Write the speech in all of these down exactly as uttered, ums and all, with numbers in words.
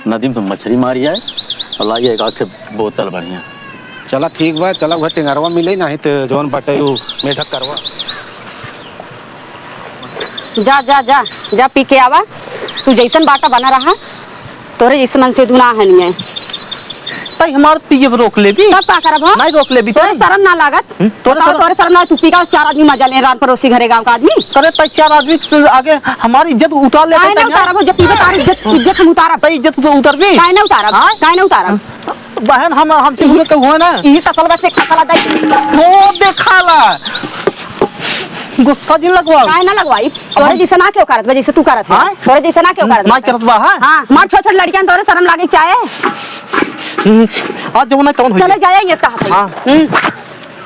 नदी में तो मछरी मारी आए और लाई एक आध ठे बोतल बढ़िया। चला ठीक बा, चला उहे टेंगरवा मिले, नाहीं तो जौन बटे उ मेढक करवा। जा, जा, जा, जा पी के आवा। तू जैसन बाटा बना रहा, तोरे जैसे मन से दुना है नहीं है। तई हमार पियब रोक लेबी? तब का करब हो? नहीं रोक लेबी तोरे तई? शर्म ना लागत? हम्म, तोरे बताओ, शर्म तोरे शर्म ना, तू पी का चार आदमी मजा ले, रान पड़ोसी घरे, गाँव का आदमी। करे तई चार आदमी से आगे हमारी इज्जत उतार ले काहे तई ना तई? उतारब हो? जब पीबे तार इज्जत, इज्जत हम उतारब। तई इज्जत तो उतरबी? काहे ना उतारब? हाँ? काहे ना उतारब? बहन, हम, हमसे घूमे तो हुआ ना। इही तसल बस एक तसला दई। वो देखाला। गुस्सा जिन लगवाओ। काहे ना लगवाई? तोरे जैसे ना क्यों करत बा, जैसे तू करत है? हाँ? तोरे जैसे ना क्यों करत ना बा? करत बा, हाँ? हाँ, मार छोट छोट लड़कियां तोरे शर्म लागे चाहे। हम्म, आज जवन है तवन होई। चले जाए, ये कहा था। हाँ। हम्म।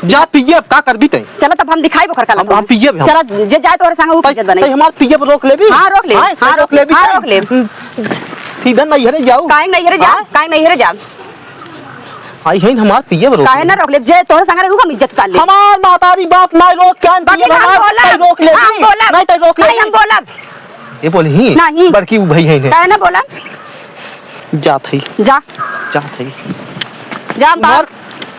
जा पिए, अब का करबी तई? चला तब हम दिखाई बोकर कला हम, हम पिए भी हम। चला, जे जाए तोरे संग उ तई, इज्जत बनाई। तई हमार पिए पर रोक लेबी? हाँ, रोक ले। हाँ, हाँ, तई रोक रोक ले। लेबी हाँ, तई? रोक ले। हम्म, सीधा नैहरे जाऊ। काहे नैहरे जा? हाँ? काहे नैहरे जा? आई है हमार पिए पर रोक काहे ले। ना रोक ले? जे तोरे संग रहे, उ हम इज्जत उतार ले। हमार मातारी बाप ना रोक, काहे बाकी पिए ना हमार बोलब। तई रोक ले। हाँ, हम बोलब। नहीं तई रोक ले। नहीं, हम बोलब। ये बोली ही? नहीं। बड़की उ भई है ने। काहे ना बोलब? जात है। जा। जात है। जा, हम मार बाहर।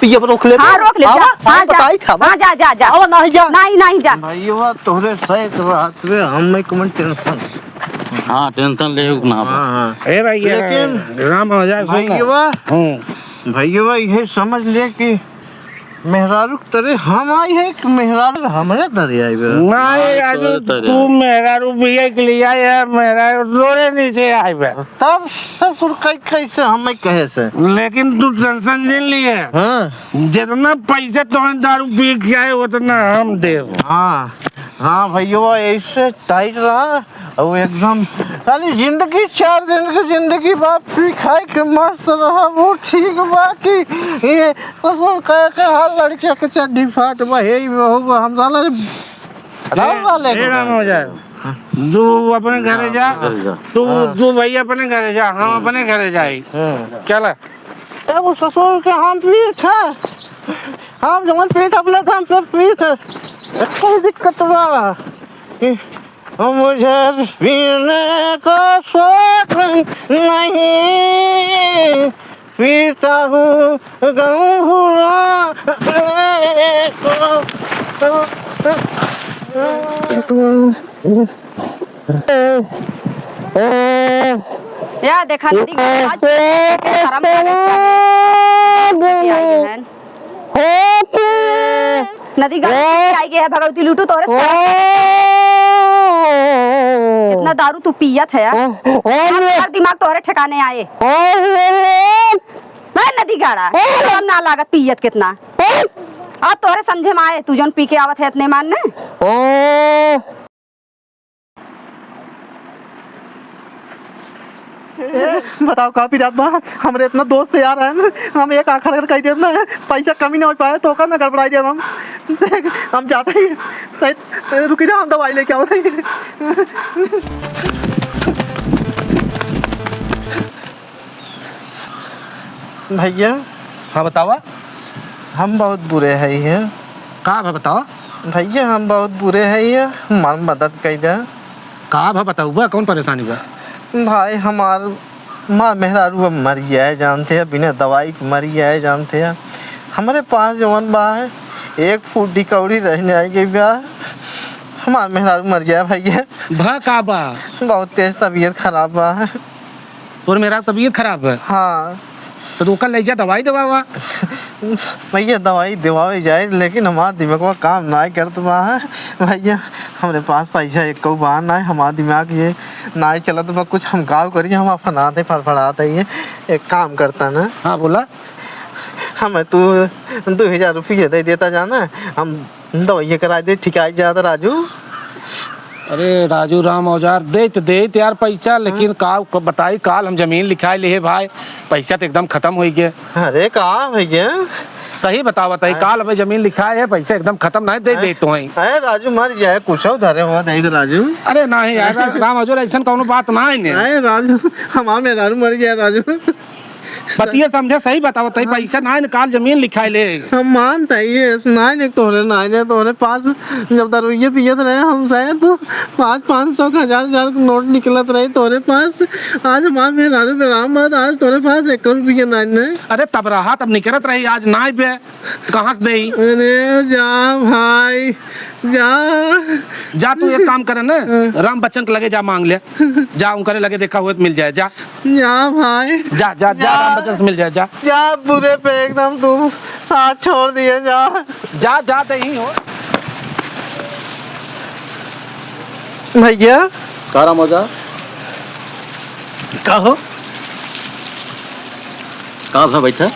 पिए पर रोक ले। हाँ, रोक ले, आवा, जा। हाँ, हाँ, जा। बताई था, हाँ, जा, जा, जा। आवा, नहीं जा। नहीं, नहीं, जा। भैया, तोहरे सही तो बात में हम में कौन टेंशन। हाँ, टेंशन ले ना। हाँ, हाँ। ए भैया, लेकिन राम हो जाए, सुन ना। भैया, हम्म। भैया, ये समझ ले कि मेहरारू के तरे हम आई है कि मेहरारू हमरे तरे आई बे? नहीं, हाँ, राजू, तोरे तरे। तू मेहरारू बिया के लिए आई है, मेहरारू तोरे नीचे आई बे। तब ससुर कई कैसे हमें कहे से? लेकिन तू टेंशन जिन लिए। हाँ। जितना पैसा तोहन दारू पी के आए, उतना हम देब। हाँ, हाँ भैया, ऐसे टाइट रहा। अउ एकदम साली जिंदगी चार दिन की जिंदगी बा, पी खाए के मस्त रहा, वो ठीक बा कि ये ससुर कहे के हर लड़के के चड्डी फाट बा, हे बहू बा, हम साला राम ए, वाले ए, राम हो जाए। तू अपने घरे जा, हाँ, तू, हाँ। तू भैया अपने घरे जा, हम अपने घरे जाई। हम्म। चला। ए, वो ससुर के हम पीत है, हम जवन पीत अपने काम से पीत है, एक ही दिक्कत बा कि मुझे पीने का शौक नहीं, पीता हूँ गम भुलाने को। या देखा नदी के आज शर्म करे चाहे। नदी गाड़ी पी के आई गए है, भगवती लूटू तोरे साथ। इतना दारू तू पियत है यार। हमार दिमाग तोहरे ठिकाने आए। मैं नदी गाड़ा, शर्म ना लागत पियत कितना। अब तोहरे समझे में आए, तू जौन पी के आवत है इतने मान ने। ए, बताओ का पिरात बा? हमरे इतना दोस्त यार हैं, हम एक आखर अगर कह देब ना, पैसा कमी ना हो पाए तो ओकर ना गड़बड़ाई देब हम। देख, हम जाते ही, ए, रुकी ना, हम दवाई लेके आवत ही। भैया। हाँ, बतावा। हम बहुत बुरे हई हैं। का भा बतावा? भैया, हम बहुत बुरे हई हैं, हमार मदद कई दे। का भा बताउबा, कौन परेशानी बा? भाई, हमार, हमार मेहरारू अब मर जाए जानते हैं, बिना दवाई के मर जाए जानते हैं। हमरे पास जवन बा है, एक फूटी कौड़ी रहने आई गई बा। हमार मेहरारू मर जाए भैया। भा का बा? बहुत तेज तबीयत खराब बा। तोर मेहरारू तबीयत खराब है? हाँ। तो तू ओकर ले जा, दवाई दवावा। भैया, दवाई दिवावे जाए, लेकिन हमार दिमागवा काम नाय करत बा। भैया, हमरे पास पैसा एको बा नाय, हमार दिमाग ये नाय चलत बा। कुछ हम गाँव करी, हम अफनाते फड़फड़ाते ही। एक काम करता ना। हाँ, बोला। हमें तू दो हजार रुपये दे देता जाना, हम दवाई करा दे, ठिकाई जात राजू। अरे राजू राम औजार, देत, देत यार पैसा, लेकिन हाँ। का क-, बताई, काल हम जमीन लिखाए लिहे भाई, पैसा तो एकदम खत्म होइ गए। अरे का भैया? सही बताओ, बताई, हाँ। काल हमें जमीन लिखाए है, पैसा एकदम खत्म नहीं दे हाँ। देत होई। अरे राजू मर जाए, कुछ धरे हुआ दे दे राजू। अरे नहीं यार, रा-, राम औजार, ऐसन कौनो बात ना है ने। अरे राजू, हमार मेहरारू मर जाए राजू। बतिया समझा, सही बतावा, तई हाँ। पैसा नाहीं न, काल जमीन लिखाइ ले। हम मानत ही, ये नाहीं न तोहरे, नाहीं न तोहरे पास। जब दरुइये पियत रहे हमसे, तो पाँच, पाँच सौ के, हजार, हजार के नोट निकलत रहे तोहरे पास। आज हमार मेहरारू बेराम बा, आज तोहरे पास एको रुपया नाहीं न। अरे, तब रहा, तब निकरत रही, आज नाहीं बे। तो कहाँ से देई? अरे जा भाई, जा। जा, तू एक काम करे ना, हाँ। राम बच्चन के लगे जा, माँग ले। जा, उनकरे लगे देखा हुए तो मिल जाए, जा। जा भाई। जा, जा, जा, जा। राम बच्चन से मिल जाए, जा। जा, बुरे पे एकदम तू साथ छोड़ दिए, जा। जा, जा, देही हो। भैया। का राम ओझा? का हो? का भा बैठा?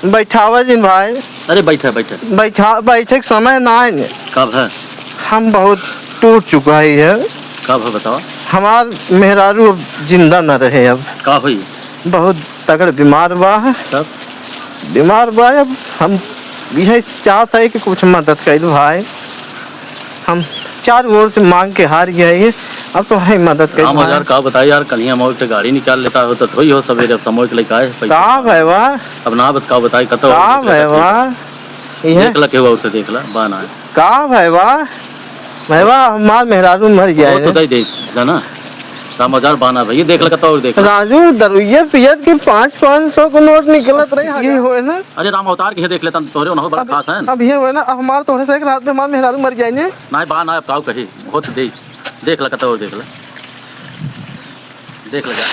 बैठावा जिन भाई। अरे बैठा, बैठा। बैठा, बैठे के समय नाहीं न। का भा? हम बहुत टूट चुका ही है। का भा बतावा? हमार मेहरारू अब जिंदा न रहे अब। का होई? बहुत तगड़ बीमार बा। तब? बीमार बा, अब हम यही चाहत है कि कुछ मदद कइल भाई। हम चार ओर से माँग के हार गए हैं, अब तो है मदद कइल राम भाई। हजार का बताई यार, कलिया मौत से गाड़ी निकाल लेता हो तो थोड़ी हो सवेरे, अब समय के लेके आए पैसा। का भाई बा? अब ना बत-, का बताई, कतो का और देख ले, भाई बा? इहे देख ला, केहू और से देख ला, बा ना है। का भाई बा? भाई बा, हमार मेहरारू मर गया वो तो है। दे दे, जाना। राम हजार बा ना भाई, ये देख ला, कतो और देख ला। राजू, दरुइया पियत की पाँच, पाँच सौ को नोट निकलत रही, ये होए ना। अरे राम अवतार के देख लेता, तोहरे उन्हों बड़ा अब, खास है। अब ये होए ना, अब हमार तोहरे से एक रात में हमार मेहरारू मर जाए ने। नाहीं बा ना, अब काऊ कही, बहुत दे, देख ला, कतो और देख ला, देख ला जा।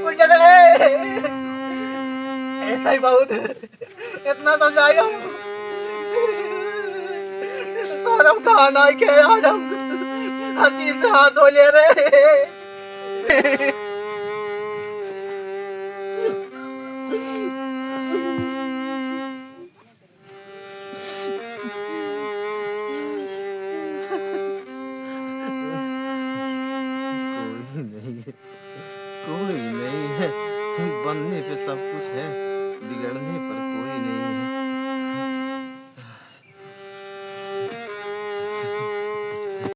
उठ जा रे। ए, ताई बहुत। इतना समझाई हम। पर हम कहाँ ना के आज हम हर चीज से हाथ धो ले रहे। कोई नहीं है, कोई नहीं है। बनने पे सब कुछ है, बिगड़ने